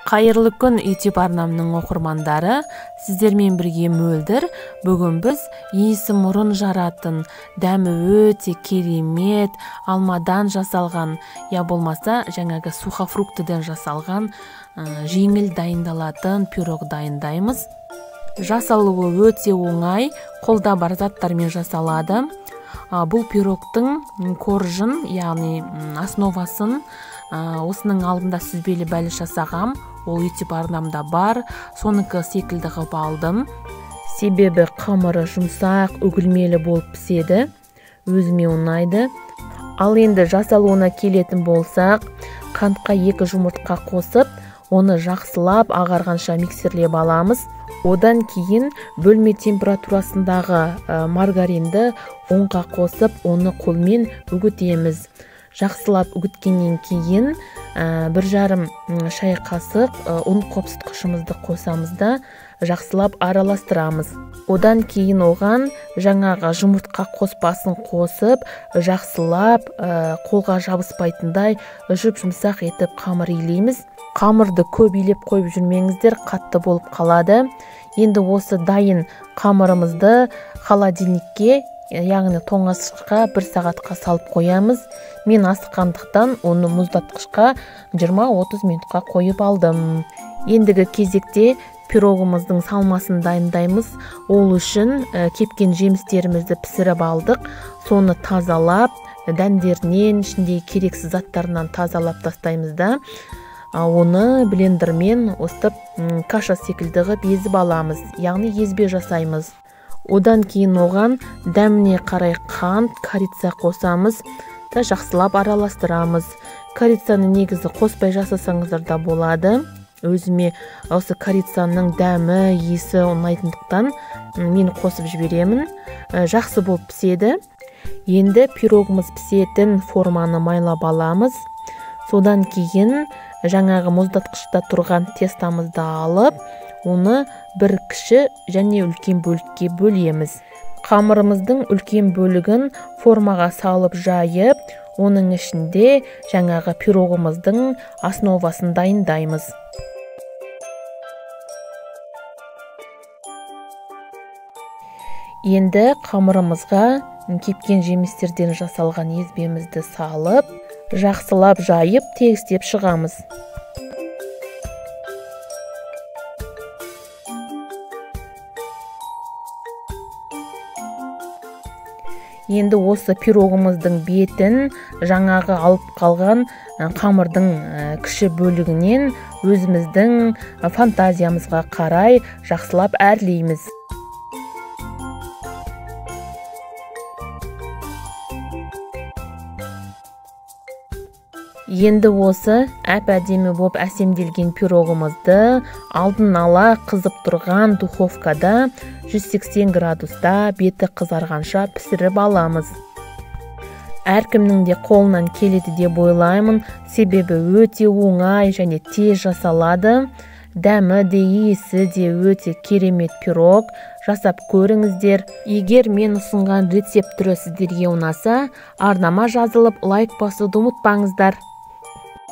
Қайырлы күн YouTube арнамның оқырмандары, сіздермен бірге Мөлдір. Бүгін біз иісі мұрын жаратын, дәмі өте керемет, алмадан жасалған, я болмаса жаңағы сухофруктыдан жасалған, жеңіл дайындалатын пирог дайындаймыз. Жасалуы өте оңай, қолда бар заттармен жасалады. Бұл пирогтың коржын, яғни основасын, осының алдында сүзбелі бәліш жасағам, ол YouTube арнамда бар, соныкі секілді қылып алдым. Себебі қамыры жұмсақ, үгілмелі болып піседі, өзіме ұнайды. Ал енді жасалуына келетін болсақ, қантқа 2 жұмыртқа қосып, оны жақсылап ағарғанша миксерлеп аламыз. Одан кейін бөлме температурасындағы маргаринді ұнға қосып, оны қолмен үгітеміз. Жақсылап үгіткеннен кейін 1,5 шай қасық ұн қопсытқышымызды қосамыз да жақсылап араластырамыз. Одан кейін оған жаңағы жұмыртқа қоспасын қосып, жақсылап қолға жабыспайтындай жұп-жұмсақ етіп қамыр илейміз. Қамырды көп илеп қойып жүрмеңіздер, қатты болып қалады. Енді осы дайын қамырымызды холодильникке, яғни тоңазытқышқа 1 сағатқа салып қоямыз. Мен асыққандықтан оны мұздатқышқа 20-30 минутқа қойып алдым. Ендігі кезекте пирогымыздың салмасын дайындаймыз. Ол үшін кепкен жемістерімізді пісіріп алдық. Соны тазалап, дәндерінен, ішіндегі керексіз заттарынан тазалап тастаймыз да, оны блендермен осып каша секілді қылып езіп аламыз, яғни езбе жасаймыз. Одан кейін оған дәміне қарай қант, корица қосамыз да жақсылап араластырамыз. Корицаны негізі қоспай жасасаңыздар да болады. Өзіме осы корицаның дәмі, иісі ұнайтындықтан мен қосып жіберемін. Жақсы болып піседі. Енді пирогымыз пісетін форманы майлап аламыз. Содан кейін жаңағы мұздатқышта тұрған тестамызды алып, оны бір кіші және үлкен бөлікке бөлеміз. Қамырымыздың үлкен бөлігін формаға салып жайып, оның ішінде жаңағы пирогымыздың основасын дайындаймыз. Енді қамырымызға кепкен жемістерден жасалған езбемізді салып, жақсылап жайып, тегістеп шығамыз. Енді осы пирогымыздың бетін жаңағы алып қалған қамырдың кіші бөлігінен өзіміздің фантазиямызға қарай жақсылап әрлейміз. Енді осы әп-әдемі боп әсемделген пирогымызды алдын ала қызып тұрған духовкада 180 градуста беті қызарғанша пісіріп аламыз. Әркімнің де қолынан келеді деп ойлаймын, себебі өте оңай және тез жасалады. Дәмі де, иісі де өте керемет пирог. Жасап көріңіздер. Егер мен ұсынған рецепт түрі сіздерге ұнаса, арнама жазылып, лайк басуды ұмытпаңыздар.